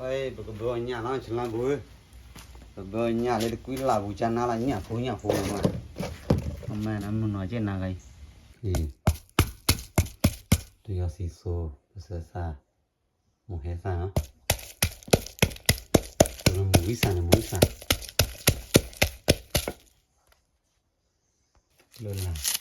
ပကဘၢအီၣ်ညၣ်လီၤ ဆလါဘိဧၢ, ပဘၢအီၣ်ညၣ်လၢတကွံလၢ်ပူၤကၠါနါလၢညၣ်ဖိညၣ်ဖိမး, အမ့ၢ်နမုၢ်နီၢ်ကဲနၤဂၤအံၤ, တယီၤသံသိ ပစၢၤသၣ်, မိၢ်ဟဲသၣ်နီၤ, ပမုၢ်ဝံသၣ်န့ၣ်မုၢ်ဝံသၣ်, လၢလၢ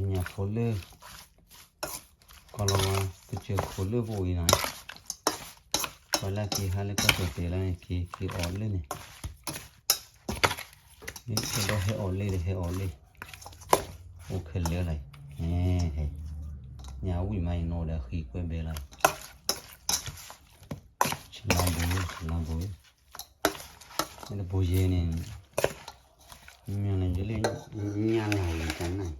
ညၣ်ဖိလၢ ကီၢ်လီၤဝါ ကစၢၢ်ခိၣ်လၢပအိၣ်အံၤနီၤ, ပှၤလၢက့ၤဟးလၢကီၢ်ကၠီၣ်တဲာ်လၢက့ၤက့ၤအီၣ်လၢန့ၣ်, မ့ၢ်ကဒီးဟဲအီၣ်လၢဒီးဟဲအီၣ်လၢ, အိၣ်ခဲလၢာ်လီၤ, ညၣ်ဝံၣ်မးအံၤနီၣ်ဒီးဃံကွဲဘဲလီၤ, ဆလါဘိ ဆလါဘိ, လၢပူၤယဲန့ၣ်, မ့ၢ်န့ၣ်ယလၢ ညၣ်လၢ်လီၤကနၣ်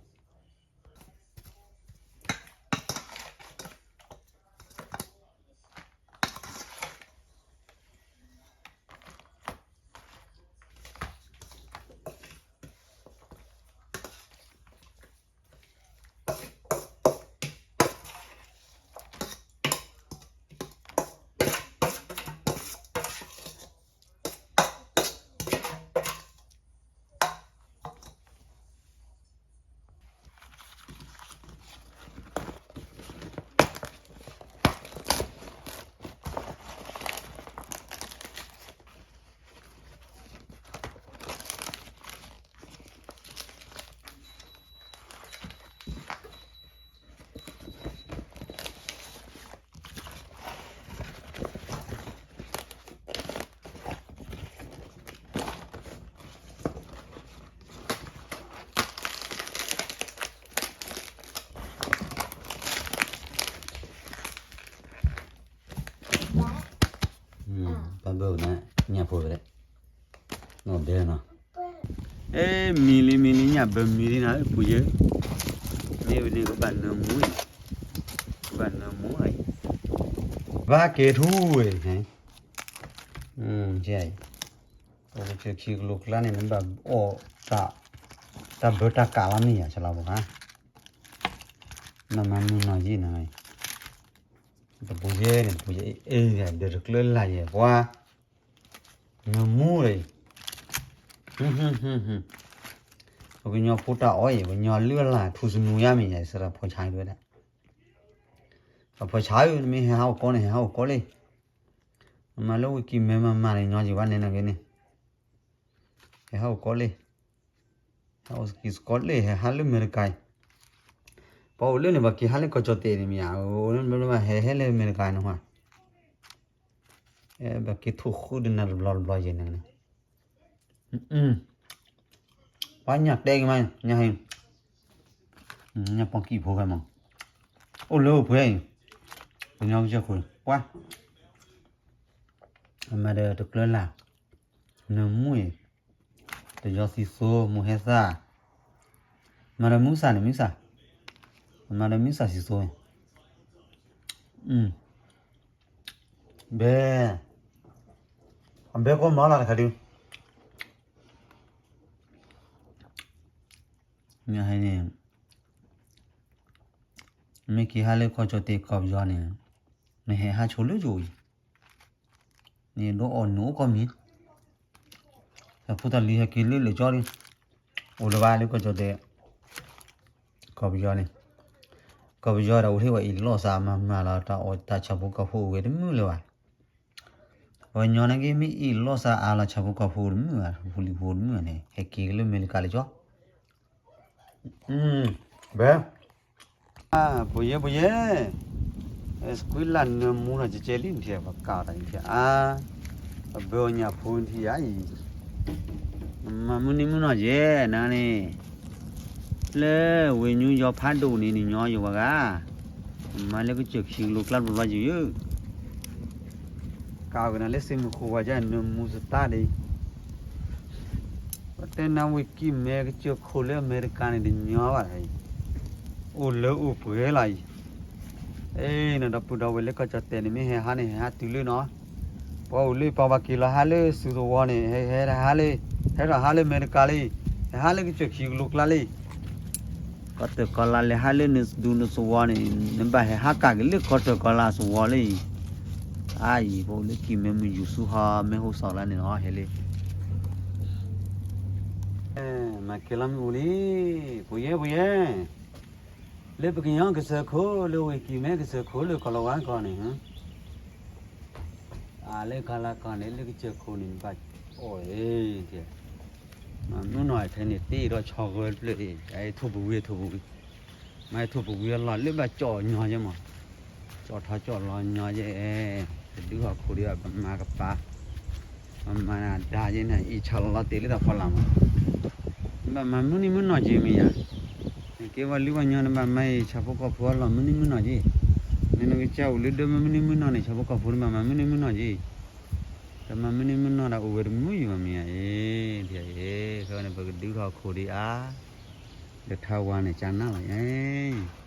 ပဘၢနၤ ညၣ်ဖိဝဲဒၣ် နီၢ်ဘဲနီၤ, အဲ မံလံမံလံ ညၣ်ဘၢမံလံနၤ ပူၤယဲ, မ့ၢ်ဝဲန့ၣ်ကဘၣ်နၢမူအံၤ, ကဘၣ်နၢမူအံၤ, ဘၣ်ကဲထူဝဲ, အံၤ, အိၣ်ကစၢၢ်ခံကလိကျါန့ၣ် နဘၣ်အီၣ် တၢ်ဘၢတၢ်ကးလီၤမ့ၢ်ယၤ ဆလါဘိဧါ, နမၤမုၢ်နီၢ်ယံာ်နၤ, တပူၤယဲန့ၣ် တပူၤယဲ အဲ ဒၢးတကျၢလၢ်ယဲၢ်ပှၤ နၢမူဒီးအံၤ, ပကညီဖိတၢ်အီၣ်အံၤ ပကညီလုၢ်အလၢ်ထူသနူယါမ့ၢ်ယၤ စရၢဖီဆါဝဲဒၣ်, အဖီဆါဧၢ နမ့ၢ်ဟဲဟးအိၣ်ကီၢ်န့ၣ် ဟဲဟးအိၣ်ကီၢ်လံ, နမၤလၢဝံၤကံၢ်မဲမၤမၤန့ၣ် ညီယံၤဘၣ်န့ၣ်နဂ့ၤန့ၣ်, ဟဲဟးအိၣ်ကီၢ်လံ, ဟဲအိၣ်ကံၢ်စကီလံ ဟဲဟးလၢအမဲရကၤအံၤ, ပှၤအိၣ်လၢန့ၣ် ပှၤက့ၤဟးလၢကီၢ်ကၠီၣ်တဲာ်န့ၣ်မ့ၢ်ဧါ, အိၣ်လၢဟဲဟဲလၢအမဲရကၤန့ၣ်ဟါ ဘၣ်က့ၤထိၣ်ဃုဒၣ်နၤတဘျီတဘျီယဲၢ်န့ၣ်, ပှၤညၣ်တဲက့ၤမး ညၣ်ဟဲ, ညၣ်ပီၣ်ကံၣ်ဖိဖဲမး, အိၣ်လၢအိၣ်ပှဲၤအံၤ, ပညီကစၢၢ်ခိၣ်, ပှၤ, အမၤဒီးတကျၢလၢ်, နၢမူအံၤ, တယီၤသံသိ မိၢ်ဟဲသၣ်, မၤဒီးမုၢ်ဆၣ်န့ၣ်မုၢ်ဆၣ်, မၤဒီးမုၢ်ဆၣ်သံသိ, ဘဲ, အဘဲကီမၤလၢတခါဒု, ညါဟဲန့ၣ်, မ့ၢ်က့ၤဟးလၢကီၢ်ကၠီၣ်တဲာ်ကီၢ်ပယီၤန့ၣ်, နဟဲဟးဆိလၢယိာ်အံၤ, န့ၣ်ဒိးအီၣ်နုာ်အိၣ်ကီၢ်မံၤ, တၢ်ဖိတၢ်လံၤဟဲက့ၤလၢလၢာ်ကၠီလံ, အိၣ်လၢၤဘၣ်လၢကီၢ်ကၠီၣ်တဲာ် ကီၢ်ပယီၤန့ၣ်, ကီၢ်ပယီၤဒီးအိၣ်ထဲဝဲအံၤလီၢ်သးမၤမၤလီၤ တၢ်အီၣ်တၢ်ဆၣ်ဖိကီၢ်ဖိအိၣ်ဝဲတမုာ်လၢၤဘၣ်, ပှၤကညီန့ၣ်က့ၤမ့ၢ်အံၤလီၢ်သးအါလီၤ ဆၣ်ဖိကီၢ်ဖိတမုာ်ဘၣ် ပူၤလံၤဖိတမုာ်န့ၣ် ဟဲက့ၤလၢအမဲရကၤလၢာ်ကၠီ ဘဲ, ပယဲပယဲ, စကွံလၢ်နၢမူလီၤ ကကဲလံနထံၣ် ပကးတၢ်နထံၣ်ဧါ, ပဘၢအီၣ်ညၣ်ဖိနထံၣ်ဧါအံၤ, မၤမုၢ်နံၤမုၢ်နီၢ်ယဲၢ် နၤန့ၣ်, လၢဝ့ၢ်ညူယီၤဖးဒိၣ်န့ၣ် နညီယိာ်ဝဲဂၤ, မၤလၢကစၢၢ်ခံကလိကျါတဘျီယိာ်ယိာ်, ကးကနၤလၢစ့မုၢ်ဃိဝါယါ နမူစတၢ်ဒ်အံၤ, ပတဲနၤဝ့ၢ်ကံၢ်မဲကစၢၢ်ခိၣ်လၢအမဲရကၤန့ၣ် တညီဘၣ်အံၤ, အိၣ်လၢအိၣ်ပှဲၤလီၤအံၤ, အ့ နဒီပုၢ်ဒီဝဲၢ်လၢကီၢ်ကၠီၣ်တဲာ်န့ၣ် မ့ၢ်ဟဲဟးန့ၣ် ဟဲဟးတုၤလၢနီၤ, ပှၤအိၣ်လၢပှၤဘၣ်က့ၤလီၤဟးလၢစူၤသဝီန့ၣ် ဟဲဟဲဟးလၢ, ဟဲထီၣ်ဟးလၢအမဲရကၤလံ, ဟဲဟးလၢကစၢၢ်ခံကလိကျါလံ, ကီၢ်တၢၢ်ကီၢ်လါလဲၤဟးလၢနဒူနသဝီန့ၣ် နဘၣ်ဟဲဟးကးက့ၤလၢကီၢ်တၢၢ်ကီၢ်လါသဝီလံ, အါအံၤ ပအိၣ်လၢကံၢ်မဲမုၢ်ယူၤဆူဟီ မ့ၢ်ဟိစီၣ်လါန့ၣ်လီၤ ဟဲလံ မၤကဲလီၤမ့ၣ်အူလံ, ပှၤယဲၢ်ပှၤယဲၢ်, လၢပကညီကစၢၢ်ခိၣ် လၢဝ့ၢ်ကံၢ်မဲကစၢၢ်ခိၣ်လၢကီၢ်လီၤဝါကီၢ်န့ၣ်, အလၢကီၢ်လီၤကီၢ်န့ၣ် လၢကစၢၢ်ခိၣ်န့ၣ် ဘၣ်အီၣ်အံၤ, မုၢ်နီၢ်ခဲန့ၣ် တ့ဒီးဆီဂၢၢ်တဖျၢၣ်အံၤ အထိၣ်ပဝံၤထိၣ်ပဝံၤ, မ့ၢ်ထိၣ်ပဝံၤအလီၢ်လၢဘၣ်ကၠီၣ်ညီယဲမး, ကၠီၣ်ထီၣ်ကၠီၣ်လီၤညီယဲ, ကဒုဟီၣ်ခိၣ်ဒံးဘၣ် ပမၤကပၤ ပမၤနၤဒါယဲန့ၣ် အံၤဆၣ်လီၤလီၤတ့ၢ်လၢတၢ်ဖီလာ်မး, နဘၣ်မၤမုၢ်နံၤမုၢ်နီၢ်က့မ့ၢ်ယါ, နကဲပှၤလုၢ်ပှၤညီနဘၣ်မၤအံၤဆၣ်ဖိကီၢ်ဖိအလီၢ်မုၢ်နံၤမုၢ်နီၢ်က့, နနကစၢ်အိၣ်လၢဒၢမုၢ်နံၤမုၢ်နီၢ်န့ၣ် ဆၣ်ဖိကီၢ်ဖိနဘၣ်မၤမုၢ်နံၤမုၢ်နီၢ်က့, တမၤမုၢ်နံၤမုၢ်နီၢ်ဒီးအိၣ်ဝဲတမုာ်ယံၤဘၣ်မ့ၢ်ယါအံၤ, ခဲအံၤန့ၣ် ပကဒုးထီၣ်ခိၣ်ဒံးအါ, ဒီးထါဝါန့ၣ်ကနၣ်လီၤအံၤ